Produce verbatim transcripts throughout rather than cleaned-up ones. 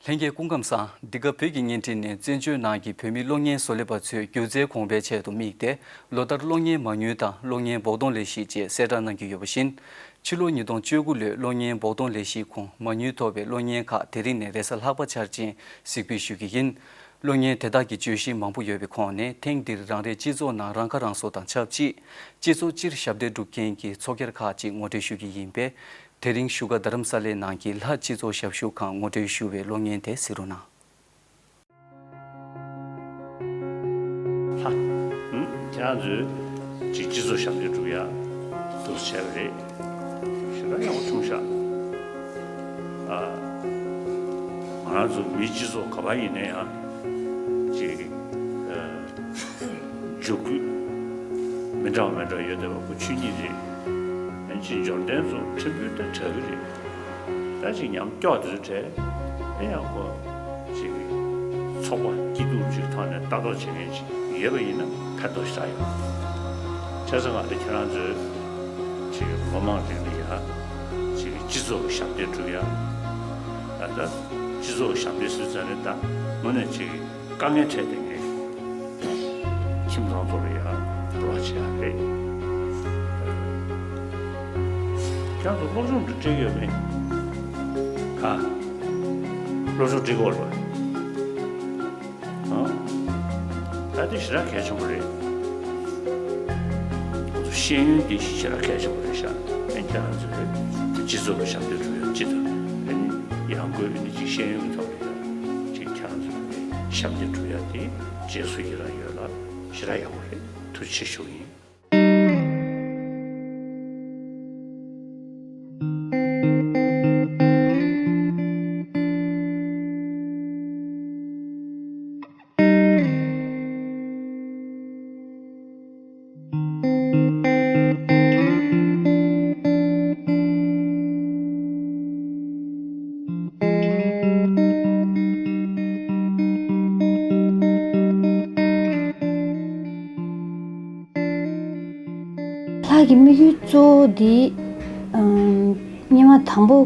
ལྷན་རྒྱས་སྐུ་ཁམས་བཟང་། འདི་ག་བོད་ཀྱི་བརྙན་འཕྲིན་ནས་བཙན་བྱོལ་ནང་གི་བོད་མི་གློག་བརྙན་བཟོ་ལས་པ་ཚོའི་སྒྱུ་རྩལ་གོང་འཕེལ་ཆེད་དུ་དམིགས་ཏེ། ལོ་ལྟར་གློག་བརྙན་མ་དངུལ་དང་གློག་བརྙན་འབོག་གཏོང་ལས་གཞི་བཅས་གསལ་བསྒྲགས་གནང་གི་ཡོད་པ་བཞིན། ཕྱི་ལོ་ཉིས་སྟོང་བཅུ་དགུ་ལོའི་གློག་བརྙན་འབོག་གཏོང་ལས་གཞིའི་ཁོངས་མ་དངུལ་ཐོབ་པའི་གློག་བརྙན་ཁག་དེ་རིང་ནས་རེས་གཟའ་ལྷག་པ་འཆར་ཅན་གཟིགས་འབུལ་ཞུ་གི་ཡིན། གློག་བརྙན་དེ་དག་གི་བརྗོད་གཞི་མང་པོ་ཡོད་པའི་ཁོངས་ནས་ཐེངས་འདིར་རང་རེའི་སྤྱི་ཚོགས་ནང་རང་ཁ་རང་གསོ་དང་ཆབས་ཅིག་སྤྱི་ཚོགས་སྤྱིར་ཞབས་འདེགས་སྒྲུབ་མཁན་གྱི་ཚོགས་སྒེར་ཁག་ཅིག་ངོ་སྤྲོད་ཞུ་གི་ཡིན་པས། དེ་རིང་བཞུགས་སྒར་རྡ་རམ་ས་ལའི་ནང་གི་ལྷ་སྤྱི་ཚོགས་ཞབས་ཞུ་ཁང་ངོ་སྤྲོད་ཞུ་བའི་གློག་བརྙན་དེ་གཟིགས་རོགས་གནང་། ལྷ། ཧུམ། ཁྱེད་རང་ཚོས་ཅིག་སྤྱི་ཚོགས་ཞབས་འདེགས་སྒྲུབ་ཡ་འདུག་བྱས་པ་རེད། ཞེ་དྲག་ཡག་པོ་བྱུང་ཤག་ཨ། ང་རང་ཚོ་མིའི་སྤྱི་ཚོགས་ག་པར་ཡིན་ན་ཡང་ཅིག་ཨ། འཇུག་སྐུལ་མི་འདྲ་བ་མི་འདྲ་བ་ཡོད་བསྡད་པ་ཁོ་ཆོས་ཉིད་རེད། ཨ་ནི་ཅིག་འབྱོར་ལྡན་ཚོ་ཕྲན་བུ་ད་དྲག་གི་རེད། ད་ཅིག་ཉམས་སྐྱོ་དེ་ཚོ་བྲལ། ཨེ་ཡང་ཁོ་ཅིག་ཚོགས་པ་སྐྱིད་སྡུག་ཅིག་ཐོག་ནས་ལྟ་རྟོག་བྱེད་མཁན་ཅིག་ཡོད་པ་ཡིན་ན་ཕན་ཐོགས་ཞེ་དྲག་ཡོད། བྱས་ཙང་ང་ཚོ་ཁྱེད་རང་ཚོས་ཅིག་ལོ་མང་རིང་ལ་ཡ་ཅིག་སྤྱི་ཚོགས་ཞབས་འདེགས་སྒྲུབ་ཡ། ད་ལྟ་སྤྱི་ཚོགས་ཞབས་འདེགས་ཟེར་ཙང་ནི་ད་དངོས་གནས་ཅིག་དཀའ་ངལ་འཕྲད་བསྡད་མཁན་ཁྱིམ་ཚང་ཚོ་ལ་ཡང་འགྲོ་བ་བྱེད་ཡག་རེད། ཁྱེད་རང་ཚོ་སློབ་སྦྱོང་འདི་སྤྲད་ཡོད་མེད། ག་སློབ་སྦྱོང་སྤྲད་དགོས་རེད། ཨ། ད་དེ་ཞེ་དྲག་གལ་ཆེན་པོ་རེད། ང་ཚོ་ཤེས་ཡོན་འདི་ཞེ་དྲག་གལ་ཆེན་པོ་རེད་ཤག་ཨེ་ཁྱེད་རང་ཚོས་སྤྱི་ཚོགས་ལ་ཞབས་འདེགས་སྒྲུབ་ཡག་སྤྱི་དང་ཨེ་ནི་ཡང་སྒོས་ཨེ་ནི་ཅིག་ཤེས་ཡོན་གྱི་ཐོག་ལ་ཡང་ཅིག་ཁྱེད་རང་ཚོས་ཞབས་འདེགས་སྒྲུབ་ཡག་དེ་རྗེས་སུ་ཡི་རང་ཡོད་ལ་ཞེ་དྲག་ཡག་པོ་རེད། ཐུགས་རྗེ་ཆེ་ཞུ་ཡིན། ལྷ་གི་དམིགས་ཡུལ་གཙོ་བོ་འདི། ཨམ། སྔོན་མ་དང་པོ།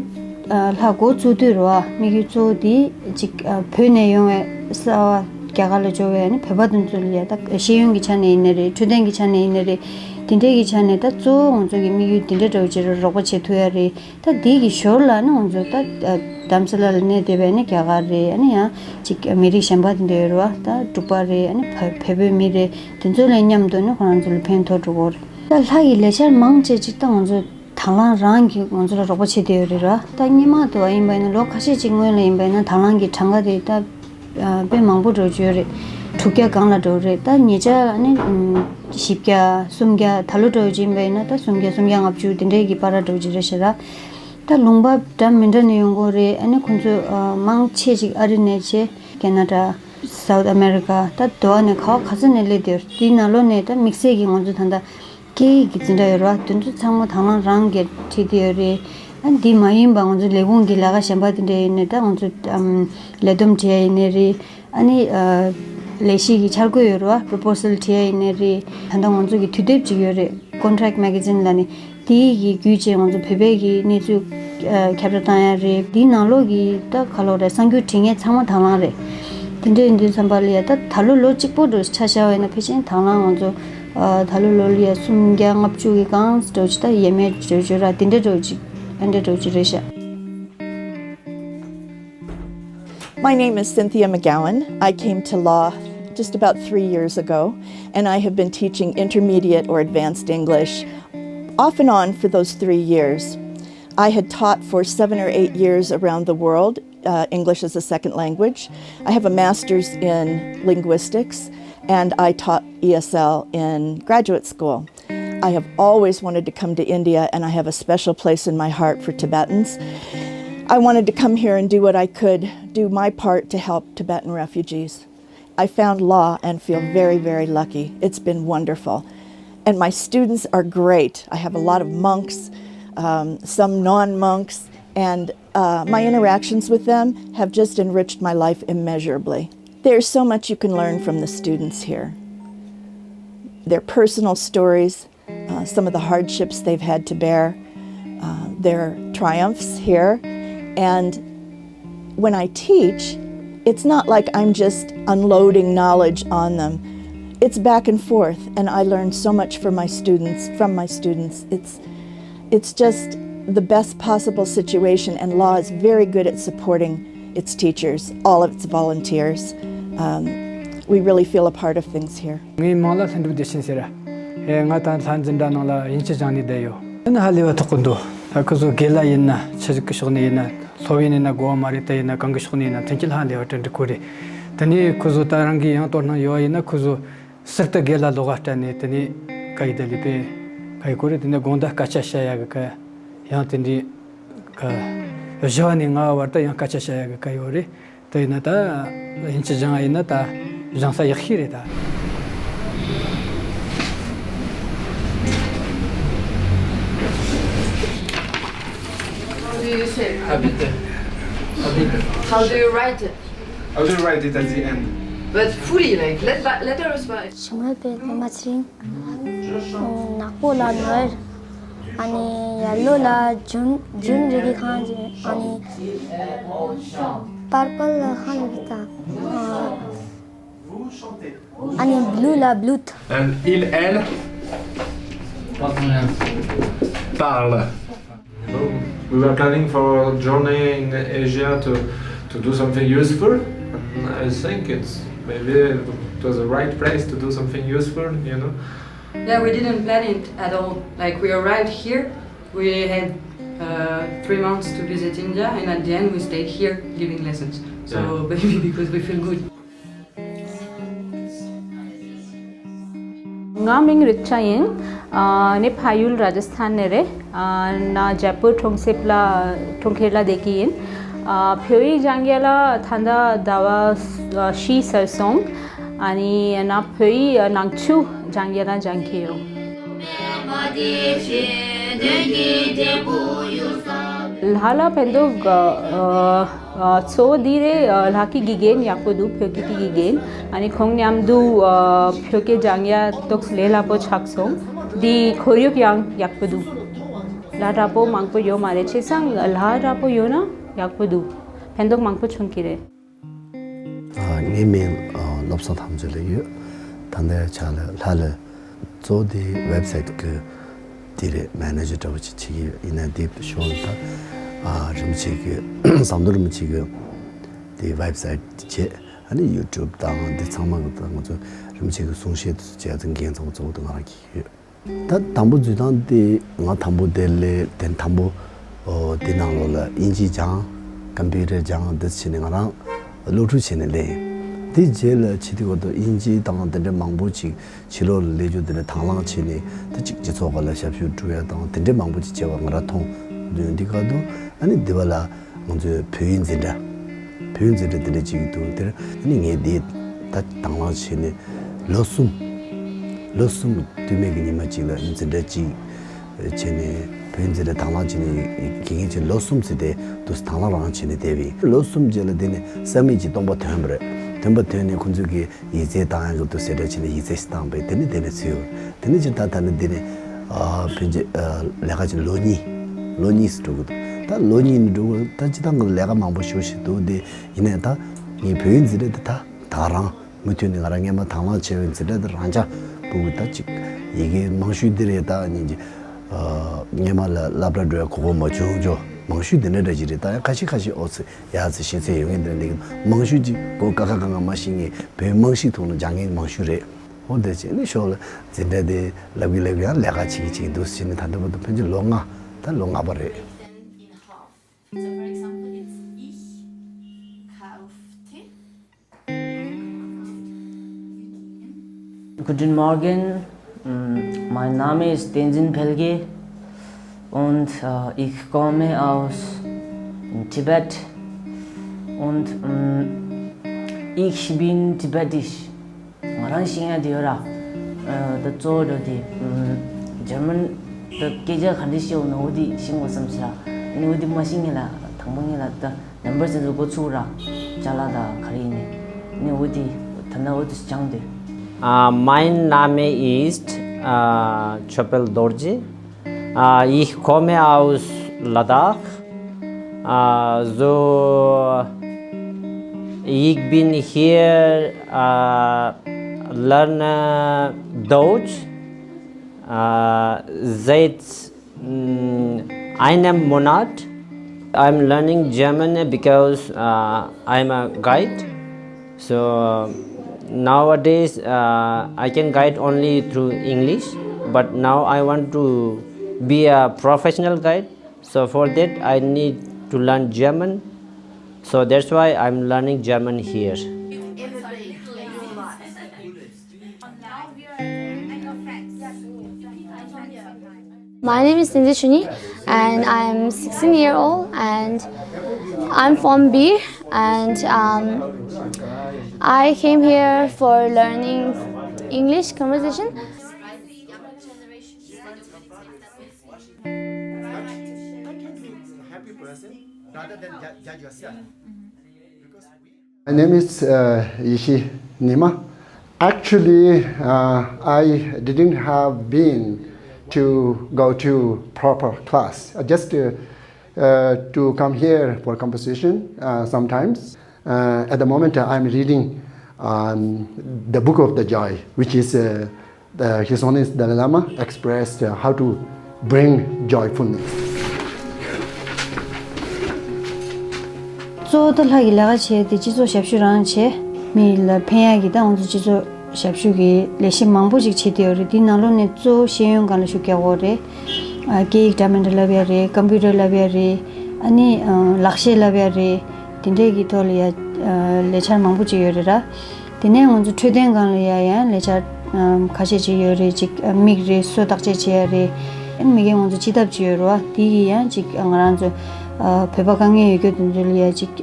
ཨ། ལྷ་འགོ་བཙུགས་དུས་རེད་བ། དམིགས་ཡུལ་གཙོ་བོ་འདི་ཅིག་ཨ། བོད་ནས་ཡོང་བའི་གསར་བ་རྒྱ་གར་ལ་འབྱོར་བའི་ཨ་ནི་བོད་པ་དེ་ཚོ་ལ་ཡ་ད་ཤེས་ཡོན་གྱི་ཆ་ནས་ཡིན་ནའི་རེད། འཕྲོད་བསྟེན་གྱི་ཆ་ནས་ཡིན་ནའི་རེད། དེ་འདྲའི་གི་ཆ་ནས་ད་གཙོ་བོ་ང་ཚོ་གི་དམིགས་ཡུལ་དེ་འདྲ་འདྲ་བོ་ཅིག་རོགས་པ་བྱེད་ཐུབ་ཡ་རེད། ད་དེ་གི་ཞོར་ལ་ནི་ང་ཚོ་ད་ཨ། རྡ་རམ་ས་ལ་ལ་གནས་བསྡད་པའི་ནི་རྒྱ་གར་རེད། ཨ་ནི་ཡང་ཅིག་མི་རིགས་གཞན་པ་དེ་འདྲ་ཡོད་རེད་བ། ད་འབྲུག་པ་རེད། ཨ་ནི་བ་བལ་པོའི་མི་རེད། དེ་ཚོ་ལ་མཉམ་དུ་ནི་ཁོ་རང་ཚོ་ལ་ཕན་ཐོགས་འགྲོ་གི་རེད། ད་ལྷ་ཡི་ལས་འཆར་མང་ཆེ་ཅིག་ད་ང་ཚོ་དང་བླངས་རང་གིས་ང་ཚོ་ལ་རོགས་པ་བྱེད་བསྡད་ཡོད་རེད་ར། ད་སྔོན་མ་དུ་ཡིན་པ་ཡིན་ན་ལོ་ཁ་ཤས་ཅིག་སྔོན་ལ་ཡིན་པ་ཡིན་ན་དང་བླངས་ཀྱི་གྲངས་ཀ་དེ་ད་དཔེ་མང་པོ་འགྲོ་རྒྱུ་ཡོད་རེད། དྲུག་བརྒྱ་སྒང་ལ་འགྲོ་རེད། ད་ཉེ་ཆར་ནི་བཞི་བརྒྱ་སུམ་བརྒྱ་ད་ལོ་འགྲོ་ཡོད་ཅིག་ཡིན་པ་ཡིན་ན་ད་སུམ་བརྒྱ་སུམ་བརྒྱ་ལྔ་བཅུ་དེ་འདྲའི་གི་བར་འགྲོ་གི་རེད་ཤག་ར། ད་ལུང་པ་འདྲ་མི་འདྲ་ནས་ཡོང་གི་རེད། ཨ་ནི་ཁོང་ཚོ་མང་ཆེ་ཅིག་ཨ་རི་ནས་བྱས། ཀེ་ན་ཌ། སའུ་ཐི་ཨ་མེ་རི་ཀ། ད་དེ་བ་ནས་ག་བ་ག་ས་ནས་སླེབས་བསྡད་ཡོད་རེད། དེའི་ནང་ལོགས་ནས་ད་དམིགས་བསལ་གྱི་ང་ཚོ་ད་ལྟ་སྐད་ཡིག་གི་འཛིན་གྲྭ་ཡོད་རེད་བ། དེ་ཚོ་ཚང་མ་དང་བླངས་རང་གིས་ཁྲིད་བསྡད་ཡོད་རེད། ཨ་འདི་མ་ཡིན་པ་ང་ཚོ་ལས་ཁུངས་ཀྱི་ལས་ཀ་གཞན་པ་དེ་འདྲ་ཡིན་ནའི་ད་ང་ཚོ་ཨམ། ལས་བསྡོམས་བྲིས་ཡ་ཡིན་ནའི་རེད། ཨ་ནི་ཨ། ལས་གཞི་གི་འཆར་འགོད་ཡོད་རེད་བ། པོ་རོ་པོ་སལ་བྲིས་ཡ་ཡིན་ནའི་རེད། ད་ལྟ་ང་ཚོ་གི་དུས་དེབ་ཅིག་ཡོད་རེད། Contract Magazine ལབ་ནས། དེའི་གི་བརྒྱུད་བྱས་ང་ཚོ་བོད་པའི་གི་གནས་ཚུལ་ཨ། ཁྱབ་བསྒྲགས་བཏང་ཡ་རེད། དེའི་ནང་ལོགས་ཀྱི་ད་ག་ལོག་རེད། གསར་འགྱུར་འབྲི་མཁན་ཚང་མ་དང་བླངས་རེད། དེ་འདྲ་ཡིན་དུས་ཙམ་པ་ལ་ཡ་ད་ད་ལོ་ལོ་གཅིག་པོ་འགྲོ་ཆ་བཞག་པ་ཡིན་ན་ཕལ་ཆེར་དང་བླངས་ང་ཚོ་ཨ། ད་ལོ་ལོ་ལ་ཡ་སུམ་བརྒྱ་ལྔ་བཅུ་གི་སྒང་འགྲོ་ཅིག་ད་ཡས་མས་འགྲོ་ཅིག་ར་དེ་འདྲ་འགྲོ་ཅིག་ཨ་འདྲ་འགྲོ་ཅིག་རེད་ཤག My name is Cynthia McGowan. I came to law just about three years ago, and I have been teaching intermediate or advanced English off and on for those three years. I had taught for seven or eight years around the world, uh, English as a second language. I have a master's in linguistics, and I taught E S L in graduate school. I have always wanted to come to India, and I have a special place in my heart for Tibetans. I wanted to come here and do what I could, do my part to help Tibetan refugees. I found law and feel very, very lucky. It's been wonderful. And my students are great. I have a lot of monks, um, some non monks, and uh, my interactions with them have just enriched my life immeasurably. There's so much you can learn from the students here. Their personal stories, uh, some of the hardships they've had to bear, uh, their triumphs here, and When I teach, it's not like I'm just unloading knowledge on them. It's back and forth, and I learn so much from my students, from my students. It's it's just the best possible situation, and Law is very good at supporting its teachers, all of its volunteers. Um, we really feel a part of things here. ངའི་མིང་ལ་ལྷུན་གྲུབ་བདེ་ཆེན་ཟེར། ཨེ། ང་ད་ལྷ་འཛིན་གྲྭ་ནང་ལ་དབྱིན་ཇི་སྦྱངས་ནས་བསྡད་ཡོད། ཨ་ནི་ཧ་ལས་པ་ཐོག་གི་འདུག་ད་ཁོ་ཚོ་དགེ་ལགས་ཡིན་ན་ཆི་ཟིག་གི་ཕྱོགས་ནས་ཡིན་ན། སློབ་ཡོན་ཡིན་ན་དགོས་པ་མ་རེད། དེ་ཡིན་ན་གང་གི་ཕྱོགས་ནས་ཡིན་ན་མཐུན་རྐྱེན་ཧ་ལས་པ་བསྐྲུན་འདུག་ཁོ་རེ། དེ་ནས་ཁོ་ཚོ་ད་རང་གི་ཡང་དོ་སྣང་ཡོད་པ་ཡིན་ན། ཁོ་ཚོ་ཟུར་དུ་དགེ་ལགས་ལོགས་ཀ་སྤྲད་ནས། དེ་ནས་ཀ་ཡི་དེ་ལས་པས་ཀ་ཡི་གོ་རེ། དེ་ནས་དགོང་དག་སྐད་ཆ་བཤད་ཡག་གི་ཀ། ཡང་དེ་འདྲའི་ཀ། བཞི་པ་ནས་ལྔ་པ་བར་དུ་ཡང་སྐད་ཆ་བཤད་ཡག་གི་ཀ་ཡོད་རེད། དེ་ཡིན་ན་ད་དབྱིན་ཇི་སྦྱང་ཡིན་ན་ད་སྦྱང་ས་ཡག་ཤོས་རེད་ད། How do you say? Habite. Habite. How do you write it? How do you write it at the end? But fully, like, let, let us write. ཞི་མོལ་པའི་ལོ་མ་ཚེ་རིང་། ནག་པོ་ལ་ནོར། ཨ་ནི་ཡེ་ལོ་ལ་ཇུན། ཇུན་རེད་དེ་ཁང་ཅིག་ཨ་ནི་པར་པལ་ལ་ཁང་རེད་དེ་ད། ཨ་ནི་བླུ་ལ་བླུད། And il, elle parle. We were planning for a journey in Asia to, to do something useful, and I think it's maybe it was the right place to do something useful, you know? Yeah, we didn't plan it at all. Like, we arrived here, we had uh, three months to visit India, and at the end, we stayed here giving lessons. So, yeah. Maybe because we feel good. ང་མིང་རིག་ཆ་ཡིན། ཨ། ནི་ཕ་ཡུལ་ར་ཇ་སི་ཐན་ནས་རེད། ཨ། ན་ཇེ་པུར་གྲོང་གསེབ་ལ། གྲོང་ཁྱེར་ལ་བསྡད་ཀྱི་ཡིན། ཨ། བོད་ཡིག་སྦྱང་ཡ་ལ་ད་ལྟ་ཟླ་བ་བཞི་ཚར་སོང་། ཨ་ནི་ན་བོད་ཡིག་ནང་ཆོས་སྦྱང་ཡ་ལ་སྦྱང་གི་ཡོད། ལྷ་ལ་ཕན་ཐོགས། ཨ། གཙོ་བོ་འདི་རེད། ལྷ་གི་དགེ་རྒན་ཡག་པོ་འདུག་བོད་ཀྱི་དགེ་རྒན། ཨ་ནི་ཁོང་མཉམ་དུ། ཨ། བོད་སྐད་སྦྱང་ཡ་ཏོག་ཙམ་ལས་སླ་པོ་ཆགས་སོང་། འདི་ཁོར་ཡུག་ཡང་ཡག་པོ་འདུག་ལྷ་འདྲ་པོ་མང་པོ་ཡོད་མ་རེད། བྱས་ཙང་ལྷ་འདྲ་པོ་ཡོད་ན་ཡག་པོ་འདུག་ཕན་ཐོགས་མང་པོ་བྱུང་གི་རེད། ཨ། ངའི་མིང་ཨ། བློ་བཟང་ཐམས་ཅད་ལགས་ཡོད། ད་ལྟའི་ཆ་ལ་ལྷ་ལ་གཙོ་བོ་དེ་ཝེབ་སའིཊ་གི་དེ་རེད། མེ་ནེ་ཇར་འདྲ་པོ་ཅིག་བྱེད་ཀྱི་ཡོད། ཡིན་ན་དེ་ཤོར་ད། ཨ། རིན་པོ་ཆེ་གི་ཟམ་གདོང་རིན་པོ་ཆེ་གི་དེ་ཝེབ་སའིཊ་བྱས། ཨ་ནི་ཡུ་ཊུབ་དང་དེ་ཚང་མ་གི་ད་ང་ཚོ་རིན་པོ་ཆེ་གི་གསུང་བཤད་དེ་ཚོ་བྱས་ཙང་འགན་ཚང་མ་གཙོ་བོ་དེ་ང་རང་གིས་ཡོད། ད་དང་པོ་འཛུལ་སྟངས་དེ་ང་དང་པོ་དེ་ལས་དེ་དང་པོ། ཨོ། དེ་ནང་ལོགས་ལ་དབྱིན་ཇི་སྦྱང་། ཀམ་པུ་ཊར་སྦྱང་། འདི་བྱས་ནས་ང་རང་སློབ་ཕྲུག་བྱས་ནས་སླེབས། དེ་རྗེས་ལ་ཕྱི་དེ་བར་དུ་དབྱིན་ཇི་དང་དེ་འདྲ་མང་པོ་ཅིག་ཕྱི་ལོགས་ལ་སླེབས་རྒྱུ་དེ་འདྲ་དང་བླངས་བྱས་ནས། ད་ཅིག་སྤྱི་ཚོགས་སྒང་ལ་ཞབས་ཞུ་སྒྲུབ་ཡ་དང་དེ་འདྲ་མང་པོ་ཅིག་བྱས་པ་ང་རང་མཐོང་། འདི་འདི་ག་དུ་ཨ་ནི་འདི་བ་ལ། ང་ཚོའི་བོད་ཡིག་འཛིན་གྲྭ། བོད་ཡིག་འཛིན་གྲྭ་དེ་འདྲ་ཅིག་འདུག་དེར་ཨ་ནི་ངས་འདི་ད་དང་བླངས་བྱས་ནས་ལོ་གསུམ། ལོ་གསུམ་སྟོད་སྨད་ཀྱི་ཉི་མ་གཅིག་ལ་འཛིན་གྲྭ་གཅིག་བྱས་ནས། བོད་ཡིག་འཛིན་གྲྭ་དང་བླངས་བྱས་ནས་དགེ་རྒན་བྱས། ལོ་གསུམ་ཙམ་དེ་འདུག་སེ་དང་བླངས་རང་བྱས་ནས་བསྡད་པ་ཡིན། ལོ་གསུམ་རྗེས་ལ་དེ་ནས་བསམ་ཡས་ཀྱི་སྟོང་པ་ཐོན་པ་རེད། ཐོན་པ་ཐོན་ནས་ཁོང་ཚོས་ཀྱི་ཡིག་ཚད་བཏང་ཡག་གི་འདུག་སེ་གྲ་བྱས་ནས་ཡིག་ཚད་ཞིག་བཏང་པས། དེ་ནས་དེ་ནས་ཚུད་ཡོད། དེ་ནས་ཅིག་ད་ད་ནི་འདི་ནས་ཨ་ཕན་ཆད་ཨ་ལས་ཀ་ཅིག་ལོ་གཉིས། ལོ་གཉིས་སུ་འགྲོ་གི་འདུག་ད་ལོ་གཉིས་ནས་འགྲོ་གི་འདུག་ད་སྤྱིར་བཏང་གི་ལས་ཀ་མང་པོ་ཞེ་པོ་ཞིག་འདུག་དེ་ཡིན་ནའི་ད་ངའི་བོད་ཡིག་འཛིན་གྲྭ་དེ་ད་ད་རང་མུ་མཐུད་ནས་ང་རང་སྔས་མ་དང་བླངས་བྱས་པའི་འཛིན་གྲྭ་དེ་རང་འཇགས་འདུག་ད་ཅིག་ཡི་གེ་མང་ཤོས་འདི་རེད། ད་སྙིང་རྗེ། ཨ་སྔས་མ་ལ་སློབ་གྲྭ་འགྲོ་ཡ་གོ་སྐབས་མ་བྱུང་ཅོ། མང་ཤོས་འདི་འདྲ་འདྲ་ཅིག་རེད། ད་ཡང་ཁ་ཤས་ཁ་ཤས་ཨོ་ཙི་ཡ་ཙི་ཤེས་ཚད་ཡོད་མཁན་འདི་འདྲ་འདུག་མང་ཤོས་ཅིག་གོ་ཀ་ཁ་ག་ང་མ་ཤེས་མཁན། བོད་མང་ཤོས་ཐོག་ལ་སྦྱང་མཁན་མང་ཤོས་རེད། འོ་དེ་བྱས་ནས་ཤོག་ལ་འཛིན་གྲྭ་དེ་ལབ་གི་ལབ་གི་ཡང་ལས་ཀ་བྱེད་ཀྱི་བྱེད་ཀྱི་འདུག་ཟེར་ནས། ད་ལྟ་བར་དུ་ཕན་ཆད་ལོ་ལྔ། ད་ལོ་ལྔ་པ་རེད། So, for example, it's ich kaufte. Guten Morgen, mm, mein Name ist Tenzin Phelge und äh, ich komme aus Tibet und mm, ich bin tibetisch. ང་རང་ཤེས་ཡ་དེ་ཡོད་ར། ཨ་ད་གཙོ་བོ་འགྲོ་དེ་ཨམ་ཇར་མན་ད་སྐད་ཆ་ག་འདྲ་བཤད་འོ་ན་འོ་དེ་ཤེས་དགོས་བསམ་ཟེར་ར། ཨ་ནི་འོ་དེ་མ་ཤེས་ངེས་ལ་དང་པོ་ངེས་ལ་ད་ནམ་བར་ཟེར་འགོ་ཚུགས་ར། ཅ་ལག་ད་ག་རེ་ཡིན་ནི། ཨ་ནི་འོ་དེ་ད་ན་འོ་དེ་སྦྱང་དེ། Äh, mein Name ist äh, Chopel Dorji. Äh, ich komme aus Ladakh. Äh, so, Ich bin hier, äh, lerne Deutsch, äh, seit, mm, einem Monat. I'm learning German because, uh, I'm a guide. So nowadays, uh, I can guide only through English, but now I want to be a professional guide. So for that, I need to learn German. So that's why I'm learning German here. My name is Sindhu Chuni and I'm sixteen year old and I'm from Beer and um, I came here for learning English conversation. Happy person rather than judge yourself. My name is uh, Yishi Nima. Actually, uh, I didn't have been to go to proper class. Uh, just uh, uh, to come here for composition uh, sometimes. Uh, at the moment, uh, I'm reading um, the Book of the Joy, which is uh, the, His Holiness Dalai Lama expressed uh, how to bring joyfulness. གཙོ་བོ་ད་ལྷ་གི་ལས་ཀ་བྱས་ཏེ་སྤྱི་ཚོགས་ཞབས་ཞུ་རང་བྱས། མི་ལ་ཕན་ཡག་གི་ད་ང་ཚོ་སྤྱི་ཚོགས་ཞབས་ཞུ་གི་ལས་གཞི་མང་པོ་ཅིག་བྱེད་བསྡད་ཡོད་རེད། དེའི་ནང་ལོགས་ནས་གཙོ་བོ་ཤེས་ཡོན་སྒང་ལ་ཤུགས་རྒྱག་དགོས་རེད། ཨ་སྐད་ཡིག་འདྲ་མི་འདྲ་བསླབ་ཡ་རེད། ཀམ་པུ་ཊར་བསླབ་ཡ་རེད། ཨ་ནི་ཨ་ལག་ཤེས་བསླབ་ཡ་རེད། དེ་འདྲས་ཀྱི་ཐོག་ལ་ཡ་ཨ་ལས་འཆར་མང་པོ་ཅིག་ཡོད་རེད་ར། དེ་ནས་ང་ཚོ་འཕྲོད་བསྟེན་སྒང་ལ་ཡ་ཡང་ལས་འཆར་ཁ་ཤས་ཅིག་ཡོད་རེད། ཅིག་མིག་རེད། སོ་བརྟག་དཔྱད་བྱེད་ཡ་རེད། ཨ་ནི་མི་རྒན་ང་ཚོ་སྤྱི་ཐབ་ཅིག་ཡོད་རེད་བ། དེ་ཡི་ཡང་ཅིག་ང་རང་ཚོ་བོད་པ་དཀའ་ངལ་ཡོད་རྒྱུ་དེ་ཚོ་ལ་ཡ་ཅིག་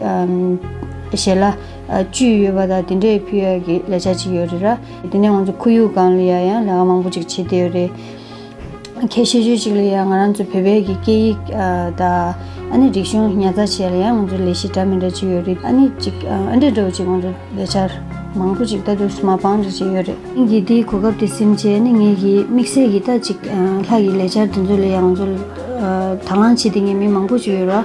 ཞལ་ལག་བཅུད་ཡོད་པ་དང་དེ་འདྲས་ཕུལ་ཡ་གི་ལས་འཆར་ཅིག་ཡོད་རེད་ར། དེ་ནས་ང་ཚོ་ཁོར་ཡུག་སྒང་ལ་ཡ་ཡང་ལས་ཀ་མང་པོ་ཅིག་བྱེད་བསྡད་ཡོད་རེད། ཁྱད་ཤོས་ཅིག་ལ་ཡང་ང་རང་ཚོ་བོད་པའི་གི་སྐད་ཡིག་དང་ཨ་ནི་རིག་གཞུང་ཉར་ཚགས་བྱེད་ཡ་ལ་ཡང་ང་ཚོ་ལས་གཞི་འདྲ་མི་འདྲ་ཅིག་ཡོད་རེད། ཨ་ནི་ཅིག་ཨ་འདྲ་འདྲ་བོ་ཅིག་ང་ཚོ་ལས་འཆར་མང་པོ་ཅིག་ད་དུང་མ་སྤང་འདྲ་ཅིག་ཡོད་རེད། ཨིན་གྱི་དེའི་གོ་སྐབས་དེ་ཟིན་བྱས་ནི་ངེད་ཀྱི་དམིགས་བསལ་གྱི་ད་ཅིག་ལྷ་ཡི་ལས་འཆར་དེ་ཚོ་ལ་ཡང་ང་ཚོ་དང་བླངས་བྱེད་དེ་ངེད་མི་མང་པོ་ཅིག་ཡོད་ར།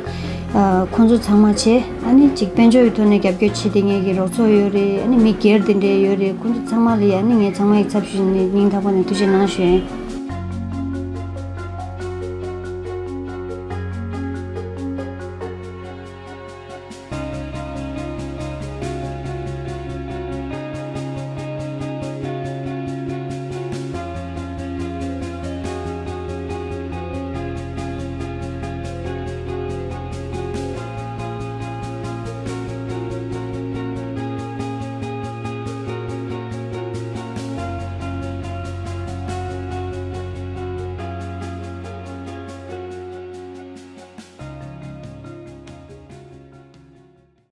ཁོང་ཚོ་ཚང་མ་བྱས་ཨ་ནི་ཅིག་དཔལ་འབྱོར་གྱི་ཐོག་ནས་རྒྱབ་སྐྱོར་བྱེད་དེ་ངེད་ཀྱི་རོགས་ཚོགས་ཡོད་རེད། ཨ་ནི་མི་སྒེར་དེ་འདྲས་ཡོད་རེད། ཁོང་ཚོ་ཚང་མ་ལ་ཡང་ནི་ངས་ཚང་མ་ཡི་ཚབ་ཞུས་ནས་སྙིང་ཐག་པ་ནས་ཐུགས་རྗེ་གནང་ཞུ་ཡིན།